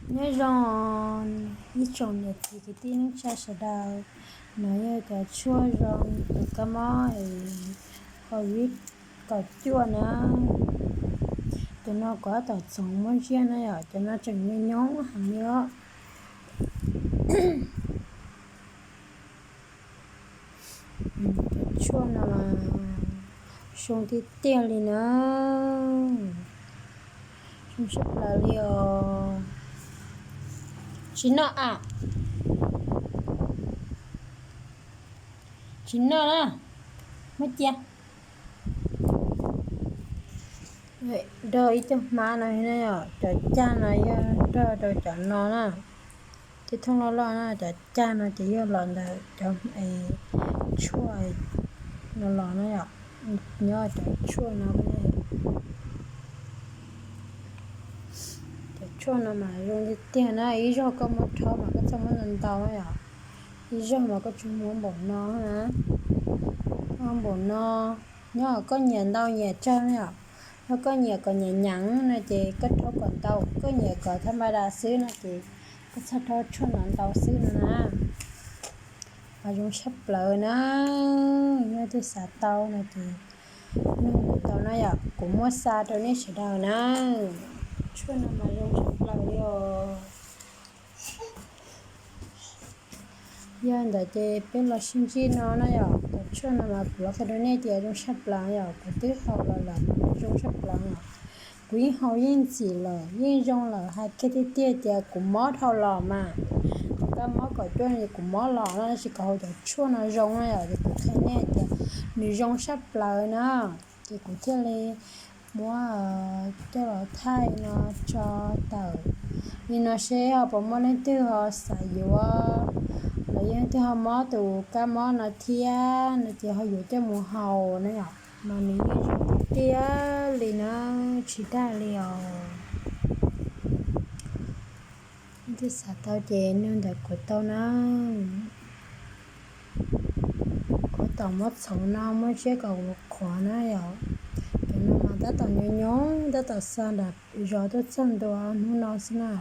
Nyob zoo ib tsoom niam txiv kwv tij neej tsa sawv daws, no yog cov tshuaj zoo tus kab mob covid kaum cuaj na. Cov no kuv tab tom txhoov muab ziab na yom, cov no tseem nyob nyob heev li os. Cov tshuaj no zoo tiag tiag li na, zoo sab plaws li os. Tsis noj a, tsis noj na, muab cia. Rau ib tug hmab no, cov cag no yog rau cov no na, tej thooj loj loj na, cov cag no ces yog los ntawm cov tshuaj no los na yom, nyob cov tshuaj no. Cov tshuaj no mas zoo tiag tiag na, ib zaug koj muab rhaub mas koj txhob muab ntau ntau na yom, ib zaug mas koj tsuas muab npaum no na, npaum no, nyob koj nyiam ntau nyiam tsawg na yom, yog koj nyiam kom nyiam nyeem no ces koj rhaub kom ntau, koj nyiam kom thaj ma das xwb no ces koj txhob rhaub tshuaj ntau ntau xwb no na. Mas zoo sab plaws na, yog twg xav tau no ces nug kuv tau na yom, kuv muab xa rau nej sawv daws na. Tshuaj no mas zoo sab plaws li os. Yog ntawd ces peb los sib ntsib no na yom, cov tshuaj no mas kuv los qhia rau nej tias zoo sab plaws yom, kuv twb haus los lawm, zoo sab plaws yom. Kuv yeej haus yeej ntxim lawm, yeej zoo lawm, hais kiag tiag tiag tias kuv mob dhau los mas, kuv kab mob kaum cuaj no kuv mob los no, tab sis kuv haus cov tshuaj no zoo na yom, ces kuv qhia nej tias nws zoo sab plaws na, ces kuv thiaj li muab coj los thaij no tso tawm. Li no seb ho puas muaj leej twg ho xav yuav, los yog leej twg ho mob tus kab mob no thiab no ces ho yuav coj mus haus na yom, mas nws yeej zoo tiag tiag li na, tsis dag li os. Leej twg xav tau ces nug ntawm kuv tau na. Kuv tab tom muab txhoov no muab ziab kom qhuav na yom. Cov no mas tab tom nyob nyob tab tom xa nram zos tuaj txog ntua hnub no xwb na.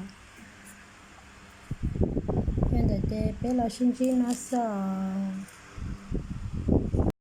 Yog ntawd ces peb los sib ntsib no xwb os.